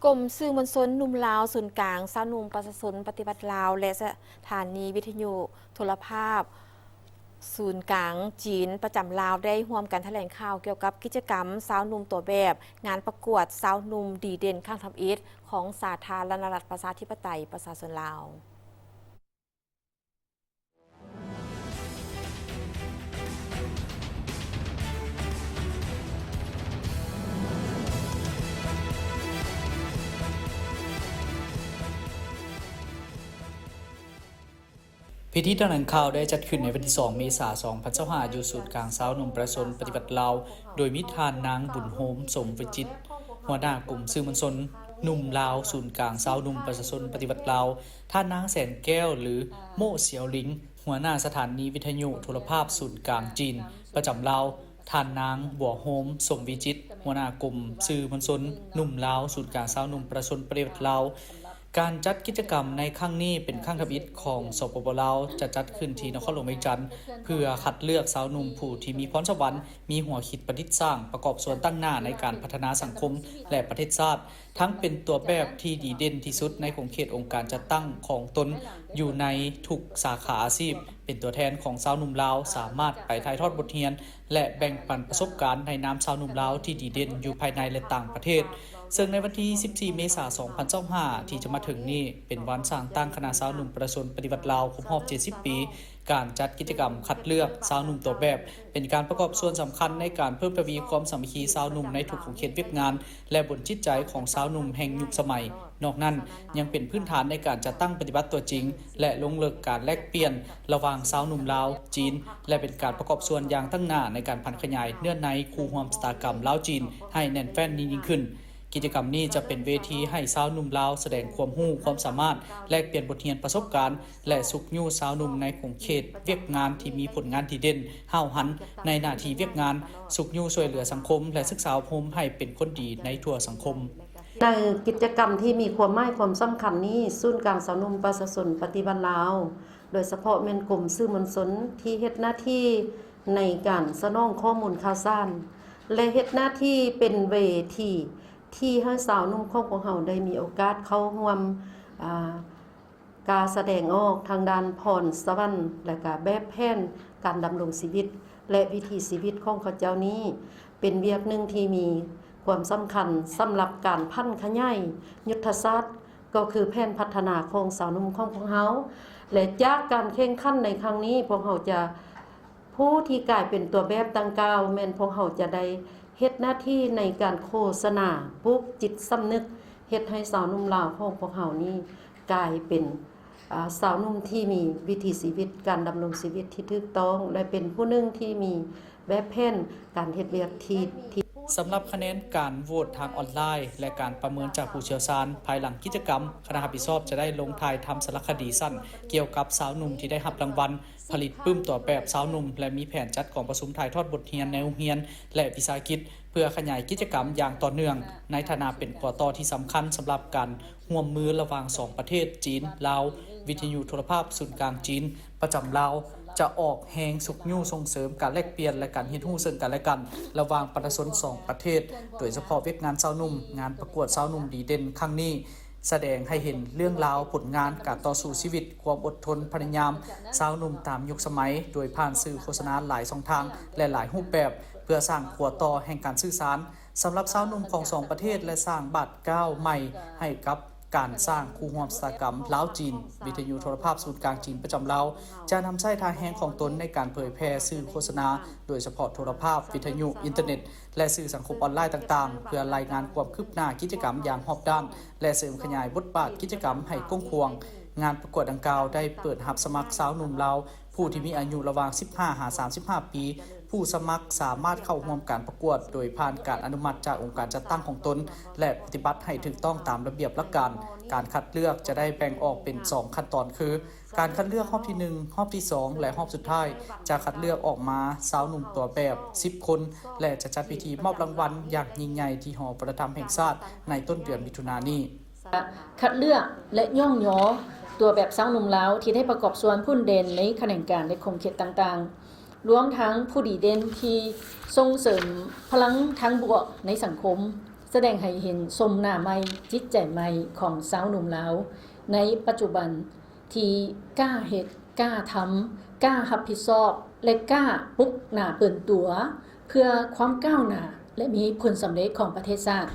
ກົມສື່ມວນຊົນໜຸ່ມລາວ ສູນກາງຊາວໜຸ່ມປະຊາຊົນປະຕິວັດລາວ ແລະ ສະຖານີວິທະຍຸໂທລະພາບສູນກາງຈີນປະຈຳລາວ ໄດ້ຮ່ວມກັນຖະແຫຼງຂ່າວກ່ຽວກັບກິດຈະກຳຊາວໜຸ່ມຕົວແບບ ງານປະກວດຊາວໜຸ່ມດີເດັ່ນຄັ້ງທຳອິດຂອງສາທາລະນະລັດປະຊາທິປະໄຕປະຊາຊົນລາວ. ພິທີຖະແຫຼງຂ່າວໄດ້ຈັດຂຶ້ນໃນວັນທີສອງ ເມສາ ສອງພັນຊາວຫ້າ ຢູ່ສູນກາງຊາວໜຸ່ມປະຊາຊົນປະຕິວັດລາວ ໂດຍມີທ່ານນາງ ບຸນໂຮມ ສົມວິຈິດ ຫົວໜ້າກົມສື່ມວນຊົນໜຸ່ມລາວ ສູນກາງຊາວໜຸ່ມປະຊາຊົນປະຕິວັດລາວ, ທ່ານນາງ ແສງແກ້ວ ຫຼື ໂມະ ສຽວລິງ ຫົວໜ້າສະຖານີວິທະຍຸໂທລະພາບສູນກາງຈີນປະຈຳລາວ, ທ່ານນາງ ບົວໂຮມ ສົມວິຈິດ ຫົວໜ້າກົມສື່ມວນຊົນໜຸ່ມລາວ ສູນກາງຊາວໜຸ່ມປະຊາຊົນປະຕິວັດລາວ. ການຈັດກິດຈະກຳໃນຄັ້ງນີ້ເປັນຄັ້ງທຳອິດຂອງ ສປປ ລາວ ຈະຈັດຂຶ້ນທີ່ນະຄອນຫຼວງວຽງຈັນ ເພື່ອຄັດເລືອກຊາວໜຸ່ມຜູ້ທີ່ມີພອນສະຫວັນ, ມີຫົວຄິດປະດິດສ້າງ, ປະກອບສ່ວນຕັ້ງໜ້າໃນການພັດທະນາສັງຄົມ ແລະ ປະເທດຊາດ, ທັງເປັນຕົວແບບທີ່ດີເດັ່ນທີ່ສຸດໃນຂົງເຂດອົງການຈັດຕັ້ງຂອງຕົນຢູ່ໃນທຸກສາຂາອາຊີບ, ເປັນຕົວແທນຂອງຊາວໜຸ່ມລາວ ສາມາດໄປຖ່າຍທອດບົດຮຽນ ແລະ ແບ່ງປັນປະສົບການໃນນາມຊາວໜຸ່ມລາວທີ່ດີເດັ່ນຢູ່ພາຍໃນ ແລະ ຕ່າງປະເທດ. ເຊິ່ງໃນວັນທີສິບສີ່ ເມສາ ສອງພັນຊາວຫ້າ ທີ່ຈະມາເຖິງນີ້ ເປັນວັນສ້າງຕັ້ງຄະນະຊາວໜຸ່ມປະຊາຊົນປະຕິວັດລາວຄົບຮອບເຈັດສິບປີ. ການຈັດກິດຈະກຳຄັດເລືອກຊາວໜຸ່ມຕົວແບບ ເປັນການປະກອບສ່ວນສຳຄັນໃນການເພີ່ມທະວີຄວາມສາມັກຄີຊາວໜຸ່ມໃນທຸກຂົງເຂດວຽກງານ ແລະ ບົນຈິດໃຈຂອງຊາວໜຸ່ມແຫ່ງຍຸກສະໄໝ. ນອກນັ້ນ ຍັງເປັນພື້ນຖານໃນການຈັດຕັ້ງປະຕິບັດຕົວຈິງ ແລະ ລົງເລິກການແລກປ່ຽນລະຫວ່າງຊາວໜຸ່ມລາວ-ຈີນ ແລະ ເປັນການປະກອບສ່ວນຢ່າງຕັ້ງໜ້າໃນການຜັນຂະຫຍາຍເນື້ອໃນຄູ່ຮ່ວມຊະຕາກຳລາວ-ຈີນໃຫ້ແໜ້ນແຟ້ນຍິ່ງຂຶ້ນ. ກິດຈະກຳນີ້ຈະເປັນເວທີໃຫ້ຊາວໜຸ່ມລາວສະແດງຄວາມຮູ້ຄວາມສາມາດ, ແລກປ່ຽນບົດຮຽນປະສົບການ ແລະ ຊຸກຍູ້ຊາວໜຸ່ມໃນຂົງເຂດວຽກງານທີ່ມີຜົນງານດີເດັ່ນ, ຫ້າວຫັນໃນໜ້າທີ່ວຽກງານ, ຊຸກຍູ້ຊ່ວຍເຫຼືອສັງຄົມ ແລະ ສຶກສາອົບຮົມໃຫ້ເປັນຄົນດີໃນທົ່ວສັງຄົມ. ໃນກິດຈະກຳທີ່ມີຄວາມໝາຍຄວາມສຳຄັນນີ້, ສູນກາງຊາວໜຸ່ມປະຊາຊົນປະຕິວັດລາວ ໂດຍສະເພາະແມ່ນກົມສື່ມວນຊົນທີ່ເຮັດໜ້າທີ່ໃນການສະໜອງຂໍ້ມູນຂ່າວສານ ແລະ ເຮັດໜ້າທີ່ເປັນເວທີທີ່ໃຫ້ຊາວໜຸ່ມຂອງພວກເຮົາໄດ້ມີໂອກາດເຂົ້າຮ່ວມ, ອາ, ການສະແດງອອກທາງດ້ານພອນສະຫວັນ ແລະ ກະແບບແຜນການດຳລົງຊີວິດ ແລະ ວິຖີຊີວິດຂອງເຂົາເຈົ້ານີ້ ເປັນວຽກໜຶ່ງທີ່ມີຄວາມສຳຄັນສຳລັບການຜັນຂະຫຍາຍຍຸດທະສາດ ກໍຄືແຜນພັດທະນາຂອງຊາວໜຸ່ມຂອງພວກເຮົາ ແລະ ຈາກການແຂ່ງຂັນໃນຄັ້ງນີ້ ພວກເຮົາຈະ ຜູ້ທີ່ກາຍເປັນຕົວແບບດັ່ງກ່າວ ແມ່ນພວກເຮົາຈະໄດ້ເຮັດໜ້າທີ່ໃນການໂຄສະນາ ປູກຈິດສຳນຶກ ເຮັດໃຫ້ຊາວໜຸ່ມລາວຂອງພວກເຮົານີ້ກາຍເປັນ, ອາ, ຊາວໜຸ່ມທີ່ມີວິຖີຊີວິດ, ການດຳລົງຊີວິດທີ່ຖືກຕ້ອງ ແລະ ເປັນຜູ້ໜຶ່ງທີ່ມີ ແບບແຜນການເຮັດວຽກທີ່, ທີ່ ສຳລັບຄະແນນການໂຫວດທາງອອນລາຍ ແລະ ການປະເມີນຈາກຜູ້ຊ່ຽວຊານ, ພາຍຫຼັງກິດຈະກຳ, ຄະນະຮັບຜິດຊອບຈະໄດ້ລົງຖ່າຍທຳສາລະຄະດີສັ້ນກ່ຽວກັບຊາວໜຸ່ມທີ່ໄດ້ຮັບລາງວັນ, ຜະລິດປຶ້ມຕົວແບບຊາວໜຸ່ມ ແລະ ມີແຜນຈັດກອງປະຊຸມຖ່າຍທອດບົດຮຽນໃນໂຮງຮຽນ ແລະ ວິສາຫະກິດ ເພື່ອຂະຫຍາຍກິດຈະກຳຢ່າງຕໍ່ເນື່ອງ ໃນຖານະເປັນຂົວຕໍ່ທີ່ສຳຄັນສຳລັບການ ຮ່ວມມືລະຫວ່າງສອງປະເທດ ຈີນ-ລາວ, ວິທະຍຸໂທລະພາບສູນກາງຈີນປະຈຳລາວ ຈະອອກແຮງຊຸກຍູ້ສົ່ງເສີມການແລກປ່ຽນ ແລະ ການຮຽນຮູ້ເຊິ່ງກັນ ແລະ ກັນ ລະຫວ່າງປະຊາຊົນສອງປະເທດ, ໂດຍສະເພາະວຽກງານຊາວໜຸ່ມ, ງານປະກວດຊາວໜຸ່ມດີເດັ່ນຄັ້ງນີ້ ສະແດງໃຫ້ເຫັນເລື່ອງລາວຜົນງານການຕໍ່ສູ້ຊີວິດ, ຄວາມອົດທົນ, ພະຍາຍາມຊາວໜຸ່ມຕາມຍຸກສະໄໝ, ໂດຍຜ່ານສື່ໂຄສະນາຫຼາຍຊ່ອງທາງ ແລະ ຫຼາຍຮູບແບບ ເພື່ອສ້າງຂົວຕໍ່ແຫ່ງການສື່ສານ ສຳລັບຊາວໜຸ່ມຂອງສອງປະເທດ ແລະ ສ້າງບາດກ້າວໃໝ່ໃຫ້ກັບການສ້າງຄູ່ຮ່ວມຊະຕາກຳລາວ-ຈີນ. ວິທະຍຸໂທລະພາບສູນກາງຈີນປະຈຳລາວ ຈະນຳໃຊ້ທ່າແຮງຂອງຕົນໃນການເຜີຍແຜ່ສື່ໂຄສະນາ, ໂດຍສະເພາະໂທລະພາບ, ວິທະຍຸ, ອິນເຕີເນັດ ແລະ ສື່ສັງຄົມອອນລາຍຕ່າງໆ ເພື່ອລາຍງານຄວາມຄືບໜ້າກິດຈະກຳຢ່າງຮອບດ້ານ ແລະ ເສີມຂະຫຍາຍບົດບາດກິດຈະກຳໃຫ້ກວ້າງຂວາງ. ງານປະກວດດັ່ງກ່າວໄດ້ເປີດຮັບສະໝັກຊາວໜຸ່ມລາວ ຜູ້ທີ່ມີອາຍຸລະຫວ່າງສິບຫ້າຫາສາມສິບຫ້າປີ, ຜູ້ສະໝັກສາມາດເຂົ້າຮ່ວມການປະກວດໂດຍຜ່ານການອະນຸມັດຈາກອົງການຈັດຕັ້ງຂອງຕົນ ແລະ ປະຕິບັດໃຫ້ຖືກຕ້ອງຕາມລະບຽບຫຼັກການ. ການຄັດເລືອກຈະໄດ້ແບ່ງອອກເປັນສອງຂັ້ນຕອນຄື ການຄັດເລືອກຮອບທີໜຶ່ງ, ຮອບທີສອງ ແລະ ຮອບສຸດທ້າຍ ຈະຄັດເລືອກອອກມາຊາວໜຸ່ມຕົວແບບສິບຄົນ ແລະ ຈະຈັດພິທີມອບລາງວັນຢ່າງຍິ່ງໃຫຍ່ທີ່ຫໍວັດທະນະທຳແຫ່ງຊາດໃນຕົ້ນເດືອນມິຖຸນານີ້. ຄັດເລືອກ ແລະ ຍ້ອງຍໍຕົວແບບຊາວໜຸ່ມລາວທີ່ໄດ້ປະກອບສ່ວນພົ້ນເດັ່ນໃນຂະແໜງການ ແລະ ຂົງເຂດຕ່າງໆ, ລວມທັງຜູ້ດີເດັ່ນທີ່ສົ່ງເສີມພະລັງທາງບວກໃນສັງຄົມ, ສະແດງໃຫ້ເຫັນຊົມໜ້າໃໝ່, ຈິດໃຈໃໝ່ຂອງຊາວໜຸ່ມລາວໃນປັດຈຸບັນ ທີ່ກ້າເຮັດ, ກ້າທຳ, ກ້າຮັບຜິດຊອບ ແລະ ກ້າປຸກໜ້າເປີນຕົວ ເພື່ອຄວາມກ້າວໜ້າ ແລະ ມີຜົນສຳເລັດຂອງປະເທດຊາດ.